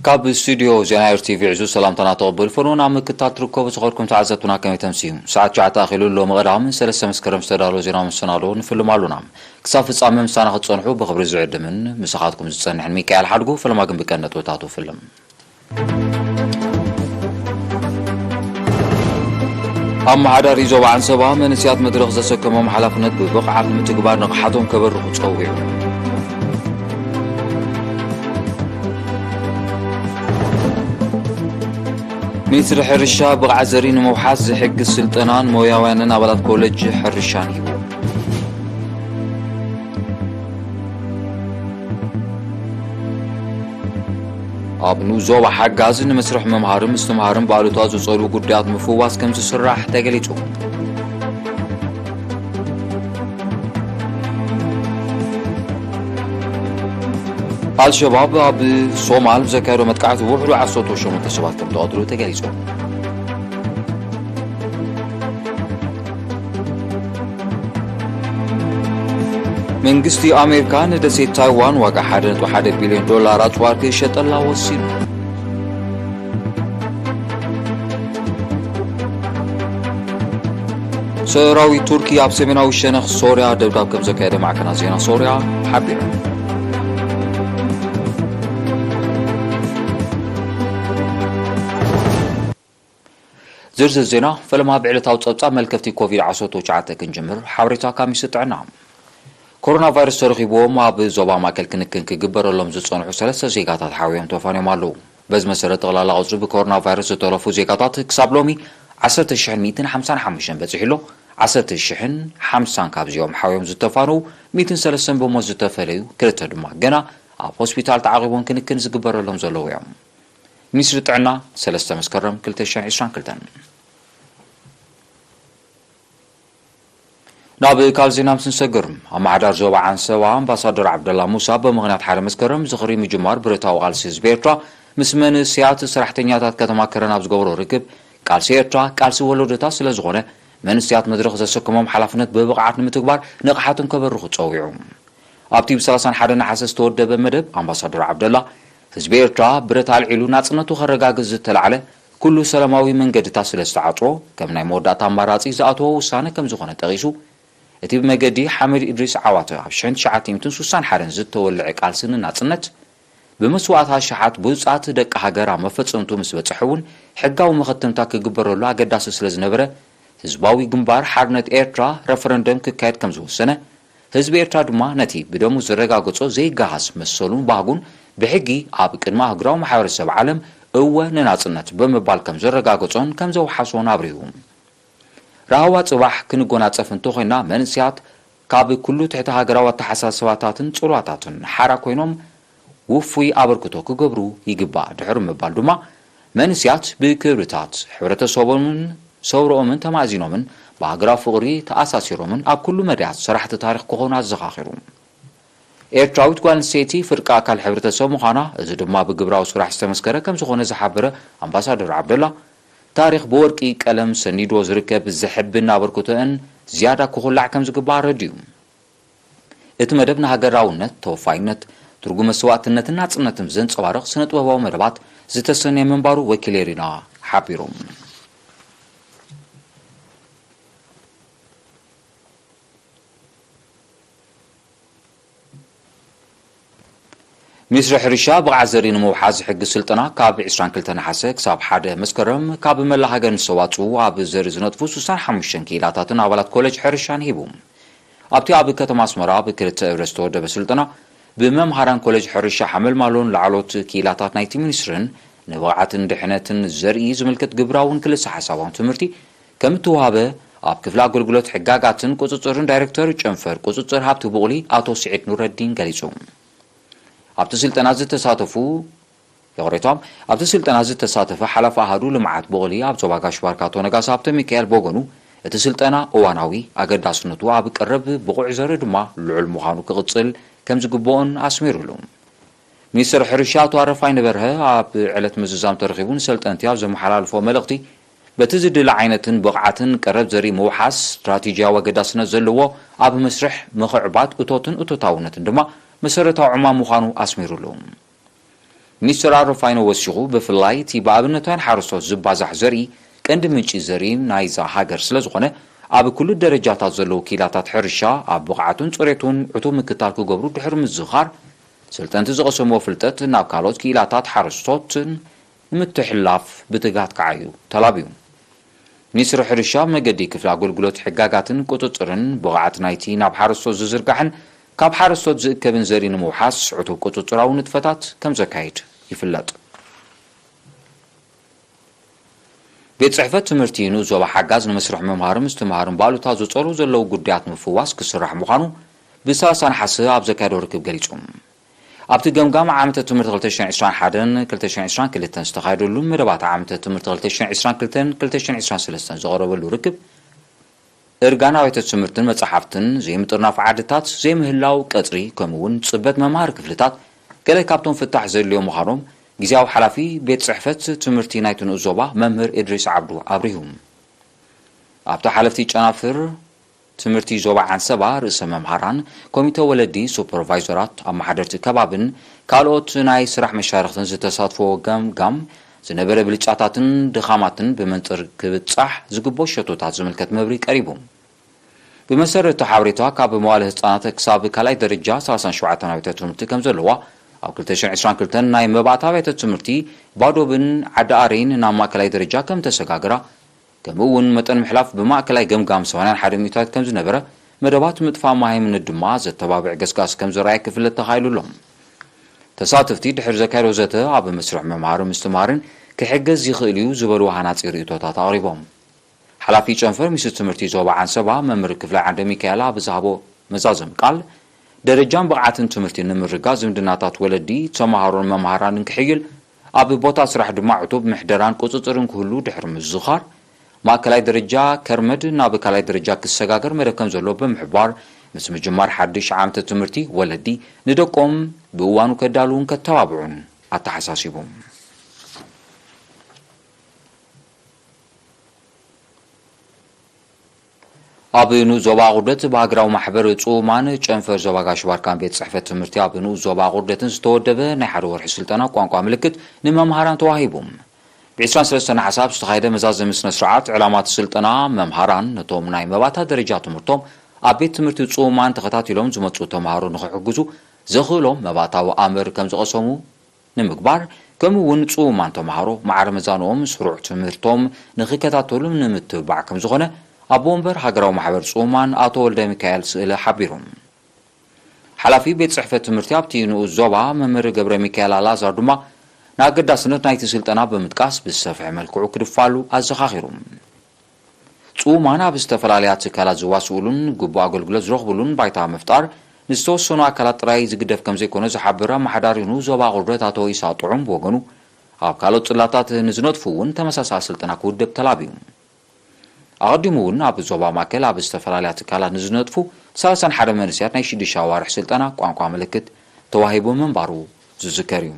ካብ ስቱድዮ ዜና ኤር ቲ ቪ ዕዙዝ ሰላምታና ተቐበሉ። ፈኖ ናብ ምክትታል ትርከቡ ዝኸድኩም ተዓዘብቱና ከመይ ተምስዩ? ሰዓት ትሽዓተ ኣኺሉ ሎሚ ቀዳም ሰለስተ መስከረም ዝተዳለወ ዜና መሰናዶ ንፍልም ኣሉና። ክሳብ ፍጻመ ምሳና ክትጸንሑ ብኽብሪ ዝዕድምን ምሳኻትኩም ዝጸንሕን ሚካኤል ሓድጉ። ፈለማ ግን ብቀንዲ ነጥብታቱ ፍልም። ኣመሓዳሪ ዞባ ዓንሰባ መንእሰያት መድረኽ ዘሰከሞም ሓላፍነት ብብቕዓት ንምትግባር ንቕሓቶም ከበርኹ ጸዊዑ። ሚኒስትሪ ሕርሻ ብቕዓት ዘርኢ ንምውሓስ ዝሕግዝ ስልጠናን ሞያውያንን ኣባላት ኮሌጅ ሕርሻን ሂቡ። ኣብ ንኡስ ዞባ ሓጋዝ ንመስርሕ ምምሃርን ምስትምሃርን ብኣሉታ ዝጸልዉ ጉዳያት ምፍዋስ ከም ዝስራሕ ተገሊጹ። ኣልሸባብ ኣብ ሶማል ብዘካየዶ መጥቃዕቲ ውሕዱ ዓሰርተ ሸሞንተ ሰባት ከም ተቐትሉ ተገሊጹ። መንግስቲ ኣሜሪካ ንደሴት ታይዋን ዋጋ ሓደ ነጥቢ ሓደ ቢልዮን ዶላር ኣጽዋር ክሸጠላ ወሲኑ። ሰራዊት ቱርኪ ኣብ ሰሜናዊ ሸነኽ ሶርያ ደብዳብ ከም ዘካየደ ማዕከናት ዜና ሶርያ ሓቢሩ። ዝርዝር ዜና ፈለማ ብዕለታዊ ጸብጻብ መልከፍቲ ኮቪድ ዓሰርተ ትሽዓተ ክንጅምር። ሓበሬታ ካብ ሚኒስትሪ ጥዕና። ኮሮና ቫይረስ ተረኺብዎም ኣብ ዞባ ማእከል ክንክን ክግበረሎም ዝጸንሑ ሰለስተ ዜጋታት ሓውዮም ተፋንዮም ኣለዉ። በዚ መሰረት ጠቕላላ ቁጽሪ ብኮሮና ቫይረስ ዝተረፉ ዜጋታት ክሳብ ሎሚ ዓሰርተ ሽሕን ሚእትን ሓምሳን ሓሙሽተን በጺሑ ኣሎ። ዓሰርተ ሽሕን ሓምሳን ካብዚኦም ሓውዮም ዝተፋነዉ፣ ሚእትን ሰለስተን ብሞት ዝተፈለዩ፣ ክልተ ድማ ገና ኣብ ሆስፒታል ተዓቒቦም ክንክን ዝግበረሎም ዘለዉ እዮም። ሚኒስትሪ ጥዕና ሰለስተ መስከረም ክልተ ሽሕን ዕስራን ክልተን። ናብ ካልእ ዜና ምስ ንሰግር፣ ኣመሓዳሪ ዞባ ዓንሰባ ኣምባሳደር ዓብደላ ሙሳ ብምኽንያት ሓደ መስከረም ዝኽሪ ምጅማር ብረታዊ ቃልሲ ህዝቢ ኤርትራ ምስ መንእሰያት ሰራሕተኛታት ከተማ ከረን ኣብ ዝገበሮ ርክብ፣ ቃልሲ ኤርትራ ቃልሲ ወለዶታት ስለ ዝኾነ መንእሰያት መድረኽ ዘሰከሞም ሓላፍነት ብብቕዓት ንምትግባር ንቕሓቶም ከበርኹ ጸዊዑ። ኣብቲ ብ ሰላሳን ሓደን ነሓሰ ዝተወደበ መደብ ኣምባሳደር ዓብደላ፣ ህዝቢ ኤርትራ ብረት ኣልዒሉ ናጽነቱ ከረጋግጽ ዝተላዕለ ኩሉ ሰላማዊ መንገድታት ስለ ዝተዓጽዎ፣ ከም ናይ መወዳእታ ኣማራጺ ዝኣተዎ ውሳነ ከም ዝኾነ ጠቒሱ፣ እቲ ብመገዲ ሓመድ ኢድሪስ ዓዋተ ኣብ ሽሕን ትሽዓተ ሚእትን ስሳን ሓደን ዝተወልዐ ቃልሲ ንናጽነት፣ ብመስዋእቲ ኣሽሓት ብሉጻት ደቂ ሃገር ኣብ መፈጸምቱ ምስ በጽሐ እውን ሕጋዊ መኸተምታ ክግበረሉ ኣገዳሲ ስለ ዝነበረ፣ ህዝባዊ ግንባር ሓርነት ኤርትራ ረፈረንደም ክካየድ ከም ዝወሰነ፣ ህዝቢ ኤርትራ ድማ ነቲ ብደሙ ዘረጋገጾ ዘይገሃስ መሰሉን ባህጉን ብሕጊ ኣብ ቅድሚ ኣህጉራዊ ማሕበረሰብ ዓለም እወ ንናጽነት ብምባል ከም ዘረጋገጾን ከም ዘውሓሶን ኣብሪሁ። ራህዋ ጽባሕ ክንጎናጸፍ እንተኾይና መንእሰያት ካብ ኩሉ ትሕቲ ሃገራዊ ኣተሓሳስባታትን ጽልዋታትን ሓራ ኮይኖም ውፉይ ኣበርክቶ ክገብሩ ይግባእ ድሕሪ ምባል ድማ መንእሰያት ብክብርታት ሕብረተሰቦምን ሰውርኦምን ተማእዚኖምን ብሃገራዊ ፍቕሪ ተኣሳሲሮምን ኣብ ኩሉ መዳያት ሰራሕቲ ታሪኽ ክኾኑ ኣዘኻኺሩ። ኤርትራዊት ጓል ኣንስተይቲ ፍርቂ ኣካል ሕብረተሰብ ምዃና፣ እዚ ድማ ብግብራዊ ስራሕ ዝተመስከረ ከም ዝኾነ ዝሓበረ ኣምባሳደር ዓብደላ፣ ታሪኽ ብወርቂ ቀለም ሰኒድዎ ዝርከብ ዘሕብን ኣበርክቶአን ዝያዳ ክኹላዕ ከም ዝግባእ ኣረዲኡ። እቲ መደብ ንሃገራውነት፣ ተወፋይነት፣ ትርጉም መስዋእትነትን ናጽነትን ዘንጸባርቕ ስነ-ጥበባዊ መደባት ዝተሰነየ ምንባሩ ወኪል ኤሪና ሓቢሩ። ሚኒስትሪ ሕርሻ ብቕዓት ዘርኢ ንምውሓስ ዝሕግዝ ስልጠና ካብ ዕስራን ክልተን ነሓሰ ክሳብ ሓደ መስከረም ካብ መላእ ሃገር ንዝተዋፅኡ ኣብ ዘርኢ ዝነጥፉ ስሳን ሓሙሽተን ክኢላታትን ኣባላት ኮሌጅ ሕርሻን ሂቡ። ኣብቲ ኣብ ከተማ ኣስመራ ብክልተ እብረ ዝተወደበ ስልጠና ብመምሃራን ኮሌጅ ሕርሻ ሓመልማሎን ላዕሎት ክኢላታት ናይቲ ሚኒስትርን ንብቕዓትን ድሕነትን ዘርኢ ዝምልከት ግብራውን ክልሰ ሓሳባውን ትምህርቲ ከም እተዋህበ ኣብ ክፍሊ ኣገልግሎት ሕጋጋትን ቁፅፅርን ዳይሬክተር ጨንፈር ቁፅፅር ሃብቲ ብቑሊ ኣቶ ስዒድ ኑረዲን ገሊፁ። ኣብቲ ስልጠና ዝተሳተፉ፣ ይቕሬታ፣ ኣብቲ ስልጠና ዝተሳተፈ ሓላፊ ኣሃዱ ልምዓት ብቑሊ ኣብ ዞባ ጋሽ ባርካ ኣቶ ነጋሲ ሃብተ ሚካኤል ብወገኑ፣ እቲ ስልጠና እዋናዊ፣ ኣገዳስነቱ ኣብ ቀረብ ብቑዕ ዘርኢ ድማ ልዑል ምዃኑ ክቕፅል ከም ዝግብኦን ኣስሚሩሉ። ሚኒስትር ሕርሻ ኣቶ ኣረፋይነ በርሀ ኣብ ዕለት ምዝዛም ተረኺቡ ንሰልጠንቲ ኣብ ዘመሓላለፎ መልእኽቲ፣ በቲ ዝድለ ዓይነትን ብቕዓትን ቀረብ ዘርኢ ምውሓስ ስትራቴጂያዊ ኣገዳስነት ዘለዎ ኣብ መስርሕ ምኽዕባት እቶትን እቶታውነትን ድማ መሰረታዊ ዕማም ምዃኑ ኣስሚሩሉ። ሚስተር ኣሮፋይኖ ወሲኹ፣ ብፍላይ እቲ ብኣብነታውያን ሓረስቶት ዝባዛሕ ዘርኢ ቀንዲ ምንጪ ዘርኢ ናይዛ ሃገር ስለ ዝኾነ፣ ኣብ ኩሉ ደረጃታት ዘለዉ ክኢላታት ሕርሻ ኣብ ብቕዓቱን ጽሬቱን ዕቱብ ምክታል ክገብሩ ድሕሪ ምዝኻር፣ ሰልጠንቲ ዝቐሰምዎ ፍልጠት ናብ ካልኦት ክኢላታት ሓረስቶትን ንምትሕልላፍ ብትግሃት ክዓዩ ተላብዩ። ሚኒስትሪ ሕርሻ፣ መገዲ ክፍሊ ኣገልግሎት ሕጋጋትን ቁጽጽርን ብቕዓት ናይቲ ናብ ሓረስቶት ዝዝርጋሕን ካብ ሓረስቶት ዝእከብን ዘርኢ ንምውሓስ ዕቱብ ቁጽጽራዊ ንጥፈታት ከም ዘካይድ ይፍለጥ። ቤት ጽሕፈት ትምህርቲ ንኡስ ዞባ ሓጋዝ ንመስርሕ ምምሃርን ምስትምሃርን ባሉታ ዝጸሩ ዘለዉ ጉዳያት ንምፍዋስ ክስራሕ ምዃኑ ብ ሰላሳ ነሓሰ ኣብ ዘካየዶ ርክብ ገሊጹ። ኣብቲ ገምጋም ዓመተ ትምህርቲ ክልተ ሽሕን ዕስራን ሓደን ክልተ ሽሕን ዕስራን ክልተን ዝተኻየደሉ መደባት ዓመተ ትምህርቲ ክልተ ሽሕን ዕስራን ክልተን ክልተ ሽሕን ዕስራን ሰለስተን ዝቐረበሉ ርክብ፣ እርጋን ኣብያተ ትምህርትን መጻሕፍትን፣ ዘይምጥርናፍ ዓድታት፣ ዘይምህላው ቀጽሪ፣ ከምኡ እውን ጽበት መምሃሪ ክፍልታት ገለ ካብቶም ፍታሕ ዘድልዮ ምዃኖም ግዝያዊ ሓላፊ ቤት ጽሕፈት ትምህርቲ ናይቲ ንኡስ ዞባ መምህር እድሪስ ዓብዱ ኣብሪሁ። ኣብቲ ሓለፍቲ ጨናፍር ትምህርቲ ዞባ ዓንሰባ፣ ርእሰ መምሃራን፣ ኮሚተ ወለዲ፣ ሱፐርቫይዘራት፣ ኣመሓደርቲ ከባብን ካልኦት ናይ ስራሕ መሻርኽትን ዝተሳትፎ ገምጋም፣ ዝነበረ ብልጫታትን ድኻማትን ብመንጽር ክብጻሕ ዝግብኦ ሸቶታት ዝምልከት መብርሂ ቀሪቡ። ብመሰረት እቲ ሓበሬታ፣ ካብ መዋለ ህጻናት ክሳብ ካልኣይ ደረጃ ሰላሳን ሸውዓተን ኣብያተ ትምህርቲ ከም ዘለዋ፣ ኣብ ክልተ ሽሕን ዕስራን ክልተን ናይ መባእታ ኣብያተ ትምህርቲ ባዶብን ዓዲ ኣረይን ናብ ማእከላይ ደረጃ ከም ተሰጋግራ፣ ከምኡ እውን መጠን ምሕላፍ ብማእከላይ ገምጋም ሰማንያን ሓደን ሚእታዊት ከም ዝነበረ፣ መደባት ምጥፋእ መሃይምነት ድማ ዘተባብዕ ገስጋስ ከም ዝረኣየ ክፍለጥ ተኻኢሉ ኣሎ። ተሳተፍቲ ድሕሪ ዘካየዶ ዘተ፣ ኣብ መስርሕ ምምሃርን ምስትምሃርን ክሕገዝ ይኽእል እዩ ዝበልዎ ሃናጺ ርእይቶታት ኣቕሪቦም። ሓላፊ ጨንፈር ሚኒስትሪ ትምህርቲ ዞባ ዓንሰባ መምህር ክፍላይ ዓንደ ሚካኤል ኣብ ዝሃቦ መዛዘሚ ቃል፣ ደረጃን ብቕዓትን ትምህርቲ ንምርጋጽ ዝምድናታት ወለዲ፣ ተመሃሮን መምሃራንን ክሕይል፣ ኣብ ቦታ ስራሕ ድማ ዕቱብ ምሕደራን ቁጽጽርን ክህሉ ድሕሪ ምዝኻር፣ ማእከላይ ደረጃ ከርመድ ናብ ካልኣይ ደረጃ ክሰጋገር መደብ ከም ዘሎ ብምሕባር፣ ምስ ምጅማር ሓድሽ ዓመተ ትምህርቲ ወለዲ ንደቆም ብእዋኑ ከዳልዉን ከተባብዑን ኣተሓሳሲቡ። ኣብ ንኡስ ዞባ ኣቑርደት ብሃገራዊ ማሕበር ጽኡማን ጨንፈር ዞባ ጋሽ ባርካን ቤት ጽሕፈት ትምህርቲ ኣብ ንኡስ ዞባ ኣቑርደትን ዝተወደበ ናይ ሓደ ወርሒ ስልጠና ቋንቋ ምልክት ንመምሃራን ተዋሂቡ። ብ ዕስራን ሰለስተን ነሓሰ ኣብ ዝተኻየደ መዛዘሚ ስነ ስርዓት፣ ዕላማ እቲ ስልጠና መምሃራን ነቶም ናይ መባእታ ደረጃ ትምህርቶም ኣብ ቤት ትምህርቲ ጽኡማን ተኸታቲሎም ዝመጹ ተምሃሮ ንኽሕግዙ ዘኽእሎም መባእታዊ ኣምር ከም ዝቐሰሙ ንምግባር፣ ከምኡ እውን ጽኡማን ተምሃሮ ማዕረ መዛንኦም ስሩዕ ትምህርቶም ንኽከታተሉ ንምትብባዕ ከም ዝኾነ ኣቦ ወንበር ሃገራዊ ማሕበር ጽኡማን ኣቶ ወልደ ሚካኤል ስእለ ሓቢሮም። ሓላፊ ቤት ጽሕፈት ትምህርቲ ኣብቲ ንኡስ ዞባ መምህር ገብረ ሚካኤል ኣልኣዛር ድማ ንኣገዳስነት ናይቲ ስልጠና ብምጥቃስ ብዝሰፍሐ መልክዑ ክድፋሉ ኣዘኻኺሩ። ጽኡማን ኣብ ዝተፈላለያ ትካላት ዝዋስኡሉን ግቡእ ኣገልግሎት ዝረኽቡሉን ባይታ ምፍጣር ንዝተወሰኑ ኣካላት ጥራይ ዝግደፍ ከም ዘይኮነ ዝሓበረ ኣመሓዳሪ ንኡስ ዞባ ኣቑርደት ኣቶ ኢሳቕ ጥዑም ብወገኑ፣ ኣብ ካልኦት ጽላታት ንዝነጥፉ እውን ተመሳሳሊ ስልጠና ክውደብ ተላብዩ። ኣቐዲሙ እውን ኣብ ዞባ ማእከል ኣብ ዝተፈላለያ ትካላት ንዝነጥፉ ሰላሳን ሓደ መንእሰያት ናይ ሽዱሽተ ኣዋርሕ ስልጠና ቋንቋ ምልክት ተዋሂቡ ምንባሩ ዝዝከር እዩ።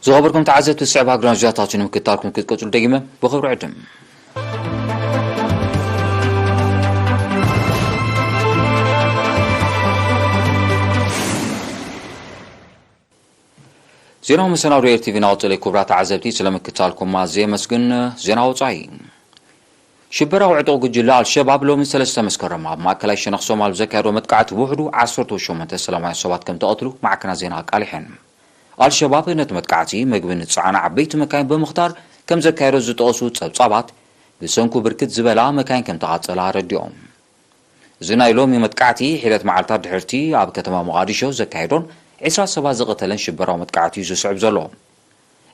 ዝኸበርኩም ተዓዘብቲ፣ ዝስዕብ ሃገራዊ ዜናታት ንምክትታልኩም ክትቀጽሉ ደጊመ ብኽብሪ ዕድም። ዜናዊ መሰናዶ ኤር ቲቪ እናቐጸለ፣ ክቡራት ተዓዘብቲ፣ ስለምክትታልኩም ኣዝየ የመስግን። ዜና ወጻኢ። ሽበራዊ ዕጡቕ ጉጅለ ኣልሸባብ ሎሚ ሰለስተ መስከረም ኣብ ማእከላይ ሸነኽ ሶማል ብዘካየዶ መጥቃዕቲ ብውሕዱ ዓሰርተ ሸሞንተ ሰላማውያን ሰባት ከም ተቐትሉ ማዕከናት ዜና ኣቃሊሐን። ኣልሸባብ ነቲ መጥቃዕቲ ምግቢ ንዝጸዓና ዓበይቲ መካይን ብምኽታር ከም ዘካየዶ ዝጠቐሱ ጸብጻባት፣ ብሰንኩ ብርክት ዝበላ መካይን ከም ተቓጸላ ኣረዲኦም። እዚ ናይ ሎሚ መጥቃዕቲ ሒደት መዓልታት ድሕርቲ ኣብ ከተማ ሞቓዲሾ ዘካየዶን ዕስራ ሰባት ዝቐተለን ሽበራዊ መጥቃዕቲ እዩ ዝስዕብ ዘሎ።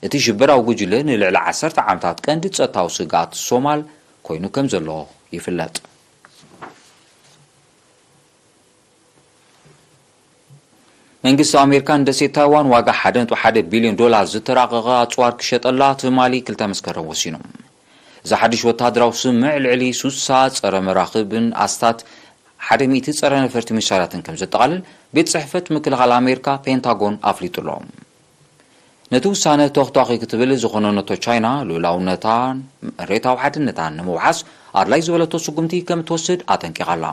እቲ ሽበራዊ ጉጅለ ንልዕሊ ዓሰርተ ዓመታት ቀንዲ ጸጥታዊ ስግኣት ሶማል ኮይኑ ከም ዘሎ ይፍለጥ። መንግስቲ ኣሜሪካ ንደሴት ታይዋን ዋጋ ሓደ ነጥቢ ሓደ ቢልዮን ዶላር ዝተራቐቐ ኣጽዋር ክሸጠላ ትማሊ ክልተ መስከረም ወሲኑ። እዚ ሓድሽ ወተሃደራዊ ስምምዕ ልዕሊ ሱሳ ጸረ መራኽብን ኣስታት ሓደ ሚእቲ ጸረ ነፈርቲ ሚሳይላትን ከም ዘጠቓልል ቤት ጽሕፈት ምክልኻል ኣሜሪካ ፔንታጎን ኣፍሊጡ ኣሎ። ነቲ ውሳነ ተኽቷኺ ክትብል ዝኾነነቶ ቻይና፣ ልኡላውነታን መሬታዊ ሓድነታን ንምውሓስ ኣድላይ ዝበለቶ ስጉምቲ ከም እትወስድ ኣጠንቂቓ ኣላ።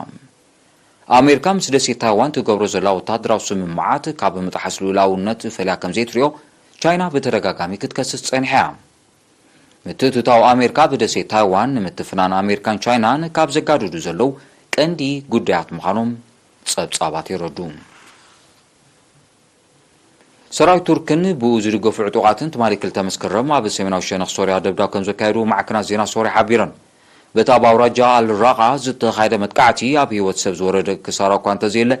ኣሜሪካ ምስ ደሴት ታይዋን ትገብሮ ዘላ ወታደራዊ ስምምዓት ካብ ምጥሓስ ልኡላውነት ፈልያ ከም ዘይትሪኦ ቻይና ብተደጋጋሚ ክትከስስ ጸኒሓ እያ። ምትእትታው ኣሜሪካ ብደሴት ታይዋን ንምትፍናን ኣሜሪካን ቻይናን ካብ ዘጋድዱ ዘለዉ ቀንዲ ጉዳያት ምዃኖም ጸብጻባት የረዱ። ሰራዊት ቱርክን ብኡ ዝድገፉ ዕጡቓትን ትማሊ ክልተ መስከረም ኣብ ሰሜናዊ ሸነኽ ሶርያ ደብዳብ ከም ዘካየዱ ማዕከናት ዜና ሶርያ ሓቢረን። በቲ ኣብ ኣውራጃ ኣልራቓ ዝተኻየደ መጥቃዕቲ ኣብ ህይወት ሰብ ዝወረደ ክሳራ እኳ እንተዘየለ፣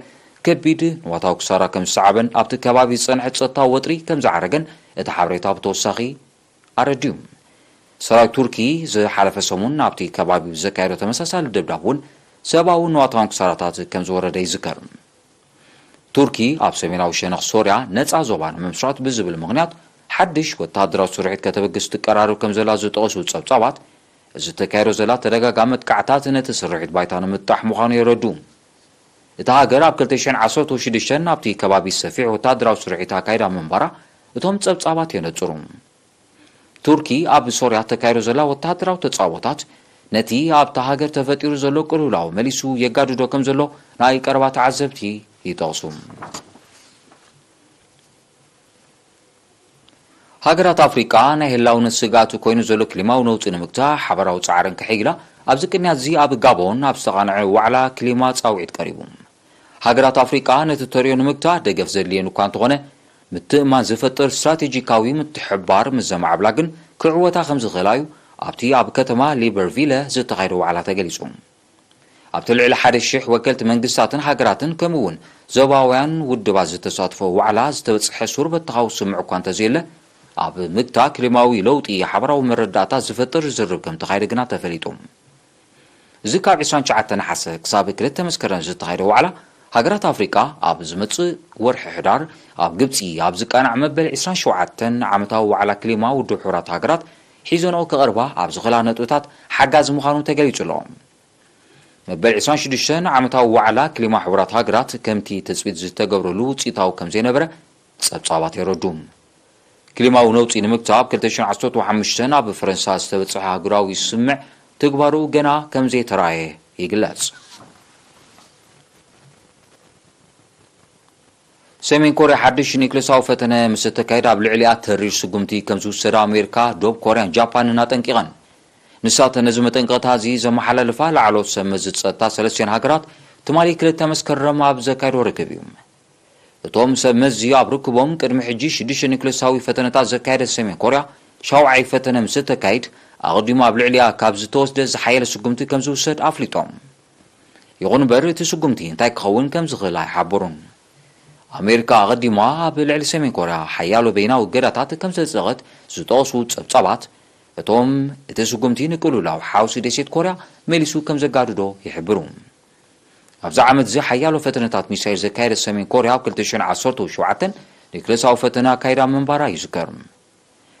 ከቢድ ንዋታዊ ክሳራ ከም ዝሰዓበን ኣብቲ ከባቢ ዝጸንሐ ጸጥታዊ ወጥሪ ከም ዝዓረገን እቲ ሓበሬታ ብተወሳኺ ኣረዲኡ። ሰራዊት ቱርኪ ዝሓለፈ ሰሙን ኣብቲ ከባቢ ብዘካየዶ ተመሳሳሊ ደብዳብ እውን ሰብኣውን ንዋታውን ክሳራታት ከም ዝወረደ ይዝከር። ቱርኪ ኣብ ሰሜናዊ ሸነኽ ሶርያ ነጻ ዞባ ንምምስራት ብዝብል ምኽንያት ሓድሽ ወተሃደራዊ ስርሒት ከተበግስ ትቀራረብ ከም ዘላ ዝጠቐሱ ጸብጻባት፣ እዚ ተካይዶ ዘላ ተደጋጋሚ መጥቃዕታት ነቲ ስርሒት ባይታ ንምጥጣሕ ምዃኑ የረዱ። እታ ሃገር ኣብ ክልተ ሽሕን ዓሰርተ ሽዱሽተን ኣብቲ ከባቢ ሰፊሕ ወተሃደራዊ ስርሒት ኣካይዳ ምንባራ እቶም ጸብጻባት የነጽሩ። ቱርኪ ኣብ ሶርያ ተካይዶ ዘላ ወተሃደራዊ ተጻቦታት ነቲ ኣብታ ሃገር ተፈጢሩ ዘሎ ቅልውላው መሊሱ የጋድዶ ከም ዘሎ ናይ ቀረባ ተዓዘብቲ ይጠቕሱ። ሃገራት ኣፍሪቃ ናይ ህላውነት ስግኣት ኮይኑ ዘሎ ክሊማዊ ነውጺ ንምግታእ ሓበራዊ ጻዕረን ክሕይላ ኣብዚ ቅንያት እዚ ኣብ ጋቦን ኣብ ዝተቓንዐ ዋዕላ ክሊማ ጻውዒት ቀሪቡ። ሃገራት ኣፍሪቃ ነቲ ተርእዮ ንምግታእ ደገፍ ዘድልየን እኳ እንተኾነ፣ ምትእምማን ዝፈጥር ስትራቴጂካዊ ምትሕብባር ምስ ዘማዕብላ ግን ክዕወታ ከም ዝኽእላ እዩ ኣብቲ ኣብ ከተማ ሊበርቪለ ዝተኻየደ ዋዕላ ተገሊጹ። ኣብቲ ልዕሊ ሓደ ሽሕ ወከልቲ መንግስታትን ሃገራትን ከምኡ እውን ዞባውያን ውድባት ዝተሳትፎ ዋዕላ ዝተበጽሐ ሱር በተኻዊ ስምዕ እኳ እንተዘየለ፣ ኣብ ምግታ ክሊማዊ ለውጢ ሓበራዊ መረዳእታ ዝፈጥር ዝርርብ ከም ተኻየደ ግና ተፈሊጡ። እዚ ካብ ዕስራን ትሽዓተን ነሓሰ ክሳብ ክልተ መስከረም ዝተኻየደ ዋዕላ ሃገራት ኣፍሪቃ ኣብ ዝመጽእ ወርሒ ሕዳር ኣብ ግብጺ ኣብ ዝቃናዕ መበል ዕስራን ሸውዓተን ዓመታዊ ዋዕላ ክሊማ ውድብ ሕቡራት ሃገራት ሒዘንኦ ክቐርባ ኣብ ዝኽእላ ነጥብታት ሓጋዚ ምዃኑ ተገሊጹ ኣሎ። መበል ዕስራን ሽዱሽተን ዓመታዊ ዋዕላ ክሊማ ሕቡራት ሃገራት ከምቲ ትጽቢት ዝተገብረሉ ውጽኢታዊ ከም ዘይነበረ ጸብጻባት የረዱ። ክሊማዊ ነውጺ ንምግታእ ኣብ ክልተ ሽሕን ዓሰርተ ሓሙሽተን ኣብ ፈረንሳ ዝተበጽሐ ኣህጉራዊ ስምምዕ ትግባርኡ ገና ከም ዘይተራእየ ይግለጽ። ሰሜን ኮርያ ሓድሽ ኒክለሳዊ ፈተነ ምስ እተካየደ ኣብ ልዕሊኣ ተሪር ስጉምቲ ከም ዝውሰዳ ኣሜሪካ፣ ደቡብ ኮርያን ጃፓንን ኣጠንቂቐን። ንሳተን ነዚ መጠንቀቕታ እዚ ዘመሓላለፋ ላዕለዎት ሰብ መዚ ጸጥታ ሰለስቲኣን ሃገራት ትማሊ ክልተ መስከረም ኣብ ዘካየዶ ርክብ እዩ። እቶም ሰብ መዚ ኣብ ርክቦም ቅድሚ ሕጂ ሽዱሽተ ኒክለሳዊ ፈተነታት ዘካየደት ሰሜን ኮርያ ሻውዓይ ፈተነ ምስ እተካይድ ኣቐዲሙ ኣብ ልዕሊኣ ካብ ዝተወስደ ዝሓየለ ስጉምቲ ከም ዝውሰድ ኣፍሊጦም። ይኹን እምበር እቲ ስጉምቲ እንታይ ክኸውን ከም ዝኽእል ኣይሓበሩን። ኣሜሪካ ኣቐዲማ ኣብ ልዕሊ ሰሜን ኮርያ ሓያሎ በይናዊ እገዳታት ከም ዘጽደቐት ዝጠቐሱ ጸብጻባት፣ እቶም እቲ ስጉምቲ ንቅልውላው ሓውሲ ደሴት ኮርያ መሊሱ ከም ዘጋድዶ ይሕብሩ። ኣብዚ ዓመት እዚ ሓያሎ ፈተነታት ሚሳይል ዘካየደት ሰሜን ኮርያ ኣብ ክልተ ሽሕን ዓሰርተ ሸውዓተን ኒክለሳዊ ፈተነ ኣካይዳ ምንባራ ይዝከር።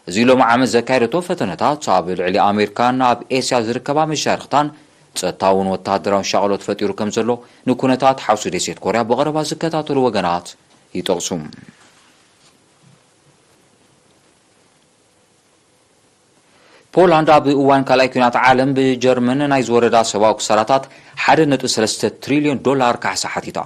እዚ ሎሚ ዓመት ዘካየደቶ ፈተነታት ኣብ ልዕሊ ኣሜሪካን ኣብ ኤስያ ዝርከባ መሻርኽታን ጸጥታውን ወተሃደራውን ሻቕሎት ፈጢሩ ከም ዘሎ ንኩነታት ሓውሲ ደሴት ኮርያ ብቐረባ ዝከታተሉ ወገናት ይጠቕሱ። ፖላንድ ኣብ እዋን ካልኣይ ኲናት ዓለም ብጀርመን ናይ ዝወረዳ ሰብኣዊ ክሳራታት ሓደ ነጥቢ ሰለስተ ትሪልዮን ዶላር ካሕሳ ሓቲታ።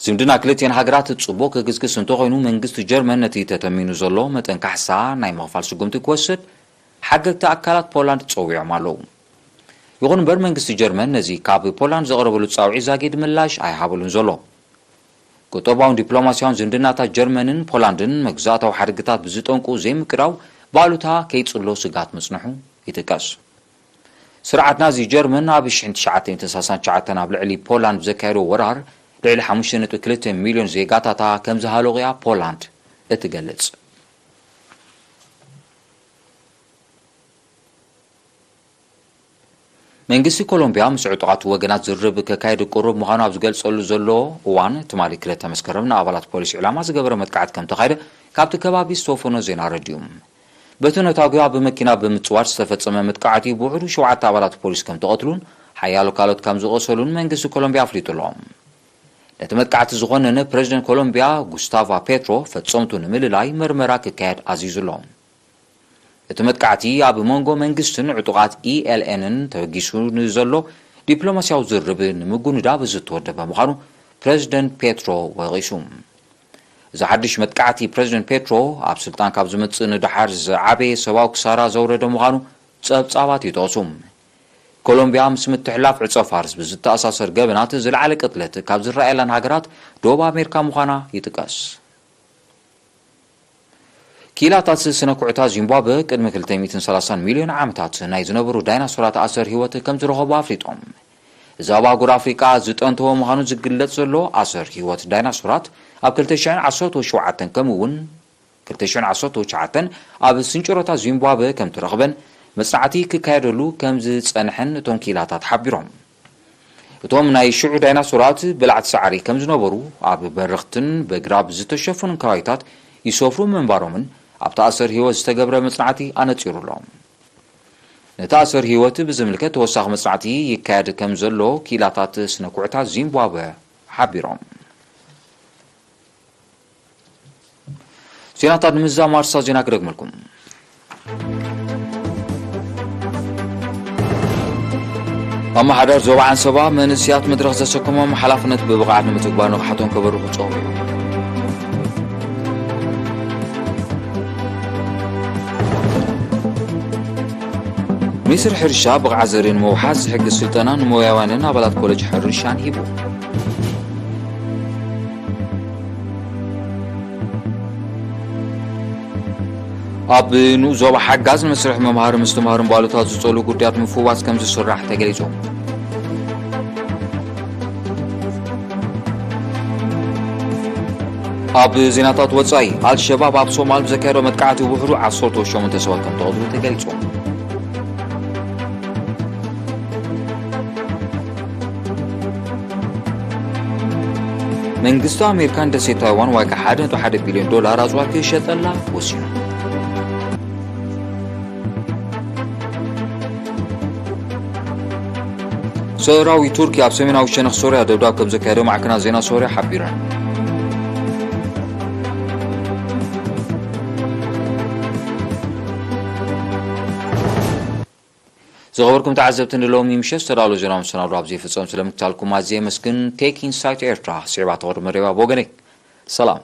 ዝምድና ክልቲኤን ሃገራት ጽቡቕ ክግስግስ እንተኾይኑ፣ መንግስቲ ጀርመን ነቲ ተተሚኑ ዘሎ መጠን ካሕሳ ናይ ምኽፋል ስጉምቲ ክወስድ ሓገግቲ ኣካላት ፖላንድ ጸዊዖም ኣለዉ። ይኹን እምበር መንግስቲ ጀርመን ነዚ ካብ ፖላንድ ዘቕረበሉ ጻውዒት ዛጊድ ምላሽ ኣይሃበሉን ዘሎ። ቁጠባውን ዲፕሎማስያውን ዝምድናታት ጀርመንን ፖላንድን መግዛእታዊ ሓድግታት ብዝጠንቁ ዘይምቅዳው ብኣሉታ ከይጽሎ ስግኣት ምጽንሑ ይጥቀስ። ስርዓት ናዚ ጀርመን ኣብ ሽሕን ትሽዓተ ሚእትን ሰላሳን ትሽዓተን ኣብ ልዕሊ ፖላንድ ብዘካየዶ ወራር ልዕሊ ሓሙሽተ ነጥቢ ክልተ ሚልዮን ዜጋታታ ከም ዝሃለቑ እያ ፖላንድ እትገልጽ። መንግስቲ ኮሎምቢያ ምስ ዕጡቓት ወገናት ዝርርብ ከካይድ ቅሩብ ምዃኑ ኣብ ዝገልጸሉ ዘሎ እዋን፣ ትማሊ ክልተ መስከረም ንኣባላት ፖሊስ ዕላማ ዝገበረ መጥቃዕቲ ከም ተኻየደ ካብቲ ከባቢ ዝተወፈኖ ዜና ኣረዲኡ። በቲ ነታጒ ኣብ መኪና ብምጽዋር ዝተፈጸመ መጥቃዕቲ ብውሕዱ ሸውዓተ ኣባላት ፖሊስ ከም ተቐትሉን ሓያሎ ካልኦት ከም ዝቖሰሉን መንግስቲ ኮሎምቢያ ኣፍሊጡ ኣሎ። ነቲ መጥቃዕቲ ዝኾነነ ፕረዚደንት ኮሎምቢያ ጉስታቫ ፔትሮ ፈጸምቱ ንምልላይ መርመራ ክካየድ ኣዚዙ ኣሎ። እቲ መጥቃዕቲ ኣብ መንጎ መንግስትን ዕጡቓት ኢኤልኤንን ተበጊሱ ንዘሎ ዲፕሎማስያዊ ዝርርብ ንምጉንዳብ ዝተወደበ ምዃኑ ፕረዚደንት ፔትሮ ወቒሱ። እዚ ሓድሽ መጥቃዕቲ ፕረዚደንት ፔትሮ ኣብ ስልጣን ካብ ዝመጽእ ንደሓር ዝዓበየ ሰብኣዊ ክሳራ ዘውረደ ምዃኑ ጸብጻባት ይጠቕሱ። ኮሎምቢያ ምስ ምትሕልላፍ ዕጸ ፋርስ ብዝተኣሳሰር ገበናት ዝለዓለ ቅትለት ካብ ዝረኣየለን ሃገራት ደቡብ ኣሜሪካ ምዃና ይጥቀስ። ክኢላታት ስነ ኩዕታ ዚምባብወ ቅድሚ ክልተ ሚእትን ሰላሳን ሚልዮን ዓመታት ናይ ዝነበሩ ዳይናሶራት ኣሰር ህይወት ከም ዝረኸቡ ኣፍሊጦም። እዚ ኣብ ኣህጉር ኣፍሪቃ ዝጠንተወ ምዃኑ ዝግለጽ ዘሎ ኣሰር ህይወት ዳይናሶራት ኣብ ክልተ ሽሕን ዓሰርተ ሸውዓተን ከምኡ እውን ክልተ ሽሕን ዓሰርተ ትሽዓተን ኣብ ስንጭሮታት ዚምባብወ ከም ተረኽበን መጽናዕቲ ክካየደሉ ከም ዝጸንሐን እቶም ክኢላታት ሓቢሮም። እቶም ናይ ሽዑ ዳይናሶራት በላዕቲ ሳዕሪ ከም ዝነበሩ ኣብ በረኽትን በግራብ ዝተሸፈኑን ከባቢታት ይሰፍሩ ምንባሮምን ኣብቲ ኣሰር ህይወት ዝተገብረ መጽናዕቲ ኣነጺሩ ኣሎ። ነቲ ኣሰር ህይወት ብዝምልከት ተወሳኺ መጽናዕቲ ይካየድ ከም ዘሎ ክኢላታት ስነ ኩዕታ ዚምባብወ ሓቢሮም። ዜናታት ንምዝዛም ኣርእስታት ዜና ክደግመልኩም። ኣመሓዳር ዞባ ዓንሰባ መንእሰያት መድረኽ ዘሰከሞም ሓላፍነት ብብቕዓት ንምትግባር ንቕሓቶም ከበርኹ ጸዊዑ። ሚኒስትሪ ሕርሻ ብቕዓት ዘርኢ ንምውሓስ ዝሕግዝ ስልጠና ንሞያውያንን ኣባላት ኮሌጅ ሕርሻን ሂቡ። ኣብ ንኡስ ዞባ ሓጋዝ ንመስርሕ መምሃሪ ምስትምሃርን ባሎታት ዝጸሉ ጉዳያት ምፍዋስ ከም ዝስራሕ ተገሊጹ። ኣብ ዜናታት ወጻኢ፣ ኣልሸባብ ኣብ ሶማል ብዘካየዶ መጥቃዕቲ ውሕዱ ዓሰርተ ሸሞንተ ሰባት ከም ተቐትሉ ተገሊጹ። መንግስቲ ኣሜሪካ ንደሴት ታይዋን ዋጋ ሓደ ነጥቢ ሓደ ቢልዮን ዶላር ኣጽዋር ክሸጠላ ወሲኑ። ሰራዊት ቱርኪ ኣብ ሰሜናዊ ሸነኽ ሶርያ ደብዳብ ከም ዘካየደ ማዕከናት ዜና ሶርያ ሓቢረን። ዝኸበርኩም ተዓዘብቲ፣ ንሎሚ ምሸት ዝተዳለወ ዜናዊ መሰናዶ ኣብዚ ይፍጸም። ስለምክታልኩም ኣዝየ የመስግን። ቴክ ኢንሳይት ኤርትራ ስዒባ ተቕርብ መደባ ብወገነይ ሰላም።